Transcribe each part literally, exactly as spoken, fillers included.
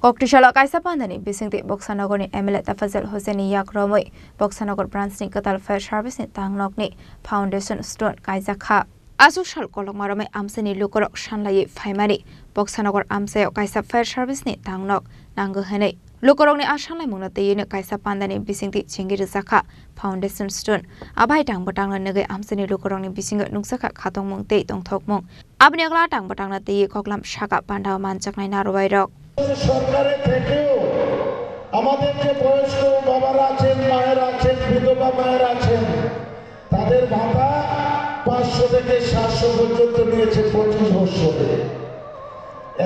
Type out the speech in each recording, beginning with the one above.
Oktisalo kaisa pandani bisingtwi Boksanogorni M L A Tafazal Hussainni yak romwi Boksanogo branchni kwtal fire serviceni tangnokni foundation stone kaijak kha. Aswk sal kolokma romwi amchaini lukurok sanlaiwi phaimani Boksanogo amchaio kaisa fire serviceni tangnok nango hwnwi lukurokni a sanlaimungno twiwi kaisa pandani bisingtwi chengwi rwjakha foundation stone. Abai tang bwtangno nugwi amchaini lukurokni bisingo nukjakha khatungmung tei tongthokmung. Aboni yagulo tang bwtangno twiwi koklam saka pandao manjaknai narwuairok. সরকারের থেকেও আমাদের যে বয়স্ক বাবারা আছেন, মায়েরা আছেন, বিধবা মায়েরা আছেন, তাদের ভাতা পাঁচশো থেকে সাতশো পর্যন্ত নিয়েছে পঁচিশ বছরে।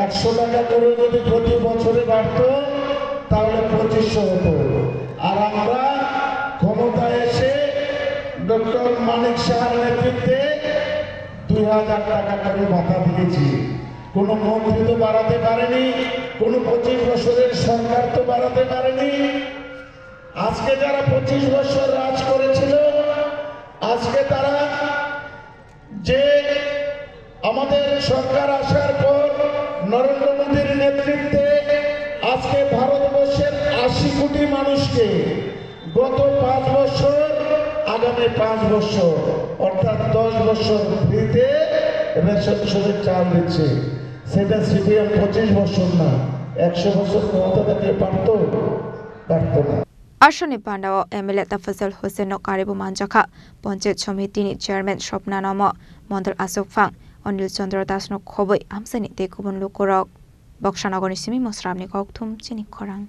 একশো টাকা করে যদি প্রতি বছরে বাড়তো, তাহলে পঁচিশশো হতো। আর আমরা ক্ষমতায় এসে ডক্টর মানিক সাহার নেতৃত্বে দুই হাজার টাকা করে ভাতা দিয়েছি। কোনো মন্ত্রী তো বাড়াতে পারেনি, কোনো পঁচিশ বছরের সরকার তো বাড়াতে পারেনি। আজকে যারা পঁচিশ বছর রাজ করেছিল, আজকে তারা যে আমাদের সরকার আসার পর নরেন্দ্র মোদীর নেতৃত্বে আজকে ভারতবর্ষের আশি কোটি মানুষকে গত পাঁচ বছর, আগামী পাঁচ বছর, অর্থাৎ দশ বছর ফ্রিতে রেশন শপে চাল দিচ্ছে। সেটা সিপিএম পঁচিশ বছর না, একশো বছর ক্ষমতা থাকলে পারতো? পারতো না। Aswkni pandao M L A Tafazal Hussainno karibo manjakha Panchayat Somitini Chairman Swapna Nomo, Mondol Achukphang, Anil Chandra Dasno khobwi amchaini tei kubun lukurok. Boksanogorni simi Mosramni kokthum chini khorang.